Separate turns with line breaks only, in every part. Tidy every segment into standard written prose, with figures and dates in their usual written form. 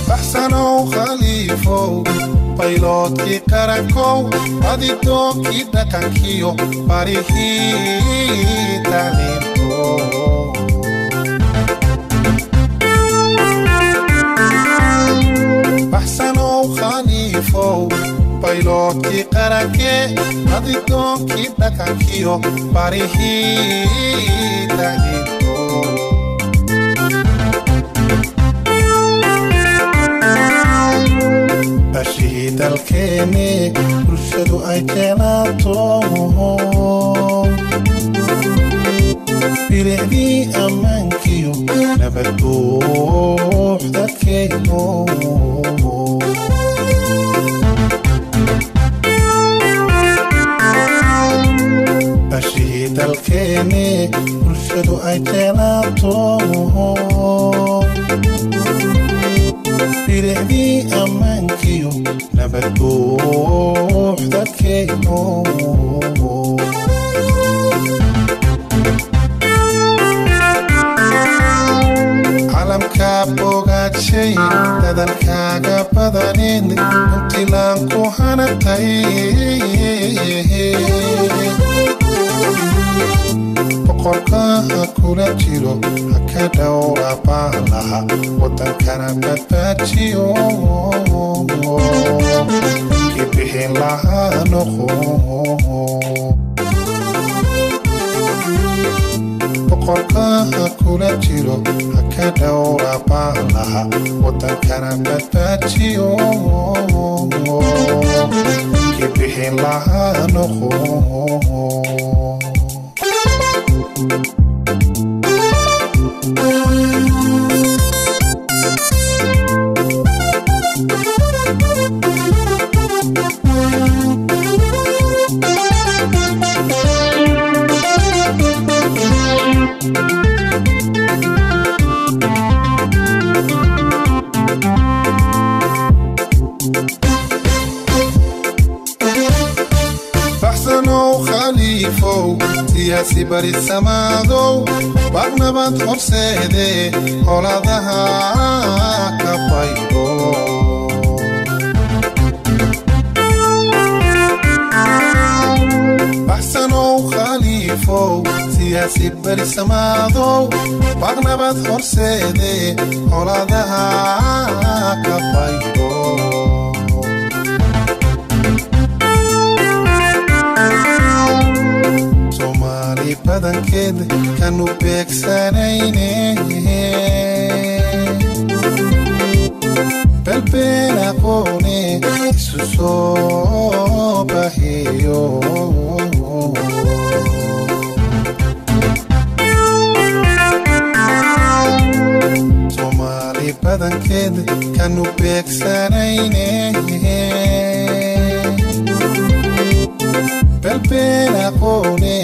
Baxsanow Khaliifow, bayloodkii qarankow, adidoonkii dhaqankiyo barihii tacliinto. Baxsanow Khaliifow, bayloodkii qarankee, adidoonkii dhaqankiyo barihii tacliinto. Bashii dalkeenne bulshadu ay jeclaato, bilicdii ammaankiyo nabad buuxda keeno. Bashii dalkeenne bulshadu ay jeclaato, bilicdii ammaankiyo nabad buuxda keeno. Calamka bogaadshay dadalkaaga badanin, puntilaan ku hanatay. Boqorka ha kula jiro, ha ka dhowra baalaha, wadankana badbaajiyo, kii bixin lahaa noqo. Boqorka ha kula jiro, ha ka dhowra baalaha, wadankana badbaajiyo, kii bixin lahaa noqo. Baxsanow Khaliifow, siyaasi bari samaadow, baaqnabad horseede, coladaha ka baydo. Baxsanow Khaliifow, siyaasi bari samaadow, baaqnabad horseede, coladaha ka baydo. Soomaali badankeed kanu beegsanayne, belbeen aqoone isu soo bahiyo. Soomaali badankeed kanu beegsanayne, belbeen aqoone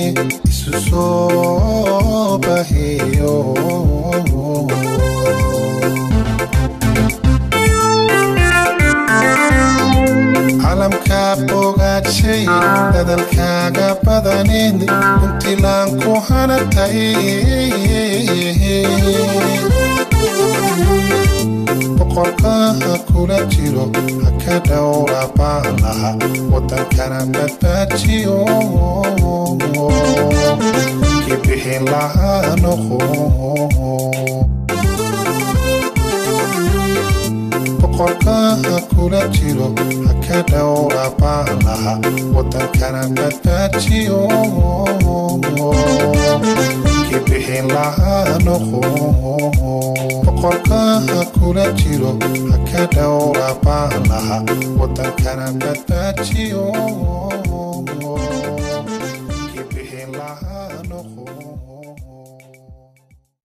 isu soo bahiyo. Calamka bogaadshay dadalkaaga badanin, puntilaan ku hanatay. Boqorka ha kula jiro, ha ka dhowra baalaha, wadankana badbaajiyo, kii bixin lahaa noqo. Boqorka ha kula jiro, ha ka dhowra baalaha, wadankana badbaajiyo, kii bixin lahaa noqo. Boqorka ha kula jiro, ha ka dhowra baalaha, wadankana badbaajiyo.